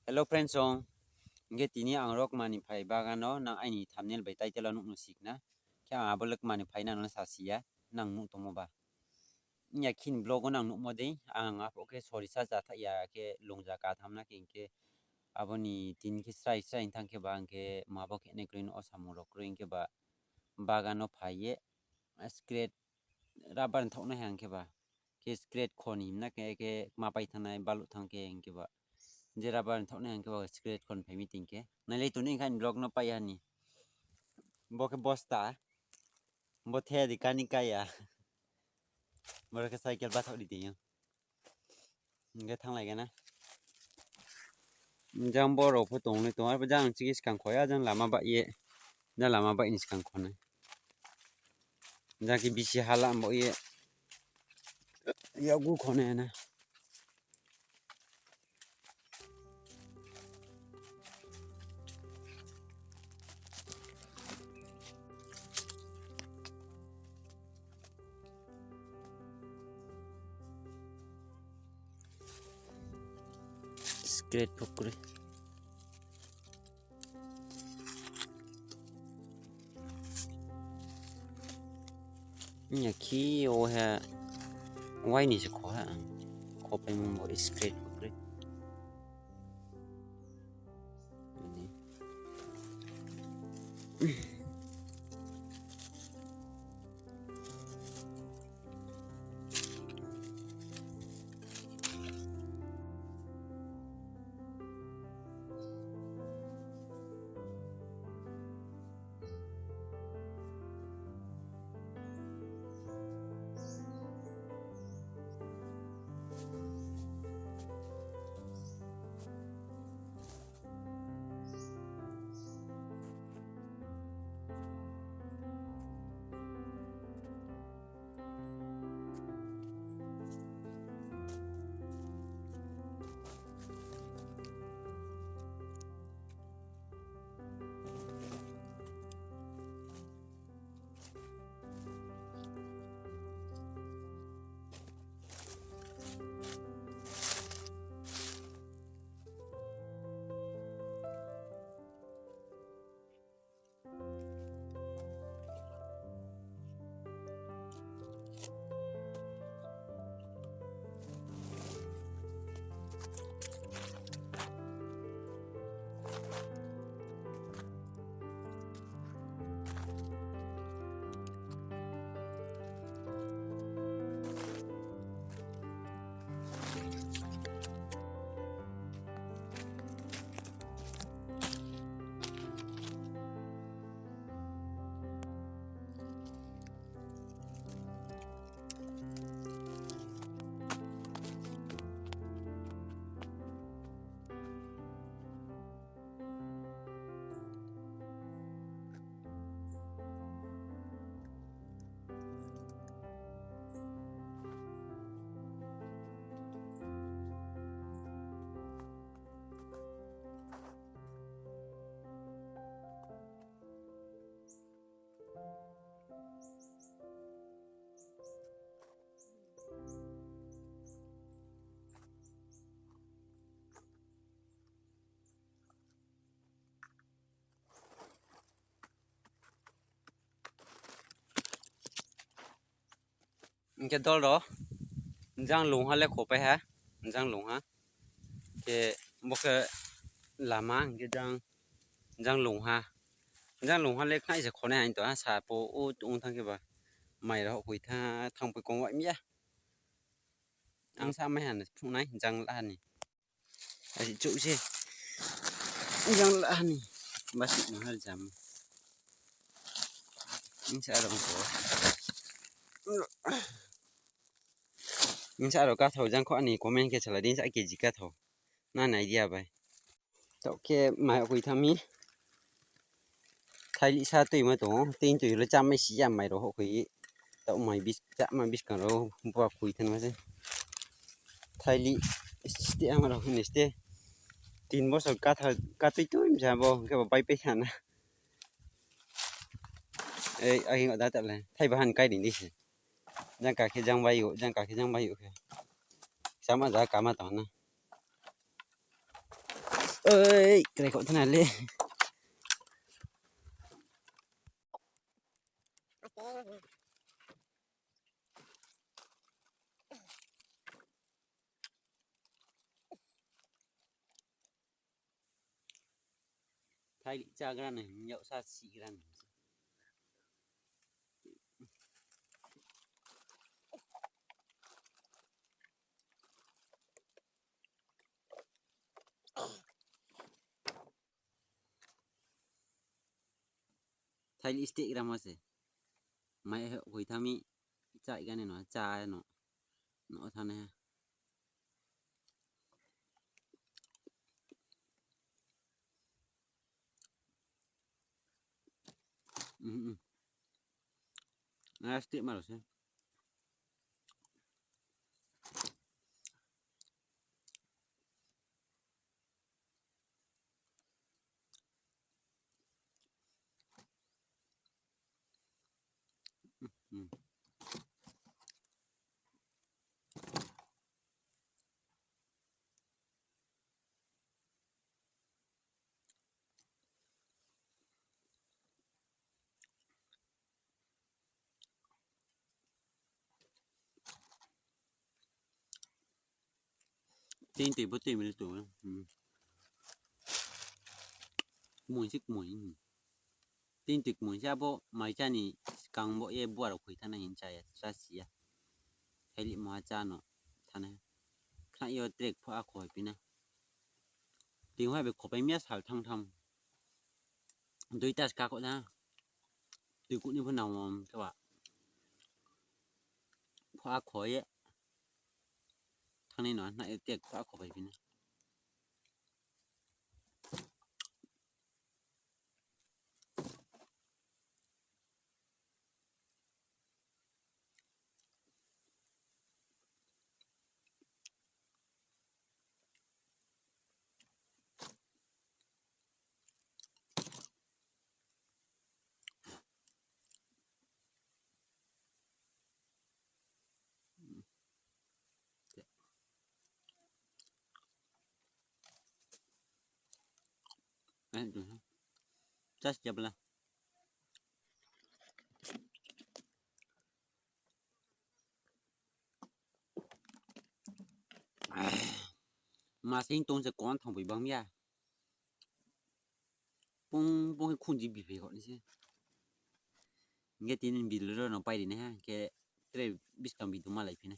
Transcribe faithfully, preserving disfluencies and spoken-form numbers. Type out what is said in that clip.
Hello friends song, hingke tini ang rok mani phai bagano nang aini thumbnail bai title o nukno sikna, khe ang abo le mani phai nang sa siya, nang nuk tongmo ba. Wngya khin vlog o nang nukmo de, ang abo khe sorisa cha tha ya khe lungja ka thamna khe hingke aboni tini khe srai srai thang khe ba hingke mabo khe ne kroi o samung rok kroi hingke ba bagano phai ye scratch rubber thok nai hingke ba. Khe scratch khoni himna khe, khe ma pai thangnai baluh thang khe hingke ba. Je rubber thok nai hingke ba scratch khon phai meeting khe. Nailai tuni hingkhe ani vlog no pai hani. Bo khe bosta. Bo the di kani kaya. Bo khe cycle bathok di tiyo. Hingke thang lai gana. Jang borok pho tong nai tongo, arpho jang chikis kang khoya, jang lama bai ye. Jang lama bai ni skang khonai. Jang khe bisi hala bo ye. Yagu khone na. Scratch pokri. Nya khi o he waini se kho ha. Kho pai mung bo scratch pokri. Hingke dol rok jang lungha le khopai ha, jang lungha. Khe bo khe lama hingke jang, jang lungha. Jang lungha le khnai se khonai hain to ha, sa po o tong thang khe ba mai rok hoi tha, thang pui kong wai miya. Ang sa mai han phunai jang la ni. Asi chuk se. Jang la ni. Basi no har jam. Insa aro ko. Insa aro ka thau jang kho ani comment khe chala din sa keji ka thau. Na nai dia bai. Tok khe mai hokoi thami. Thaili sa twi ma tongo. Tin twi le chamai si ya mai ro hokoi. Tok mai bis chamai bis kan ro bua koi than ma se. Thaili ste ama ro hini ste. Tin bosor ka tha ka twi twi msa bo ke bai pe sana. Ei agi da ta le. Thai bahan kai din disi. Jang ka khe jang bai yo, jang ka khe jang bai yo khe. Sama ja kama tong na. Oi, kre kok thana le. Thaili chagrani, yausa sigrani. Thaili stek rama se. Mai hoi thami cha igane no, cha no. No thane. Mm, mm. Ah, stek maro se. Mm. Tin twi bo twi mili tongo. Hmm. Kumui se kumui, hmm. Tin twi kumui se abo mai chani swkang bo ye buarok khoi thana hin chaya, cha siya. Thaili moha cha no thana. Khna yo trek pho a khoi pina. Tin hoi be khopai miya sal thang tham. Duitas kako na. Twi kuni pho nangmo khe ba. Pho a khoi ye. Thani no na tek pho a khoi bai pina. Eh, tu. Cas jabla. Masing tong se kon thang bai bang ya. Pung pung khunji bi phai hor ni se. Nge tin bil ro no pai ri ne ha ke tre biskang bi duma lai phi ne.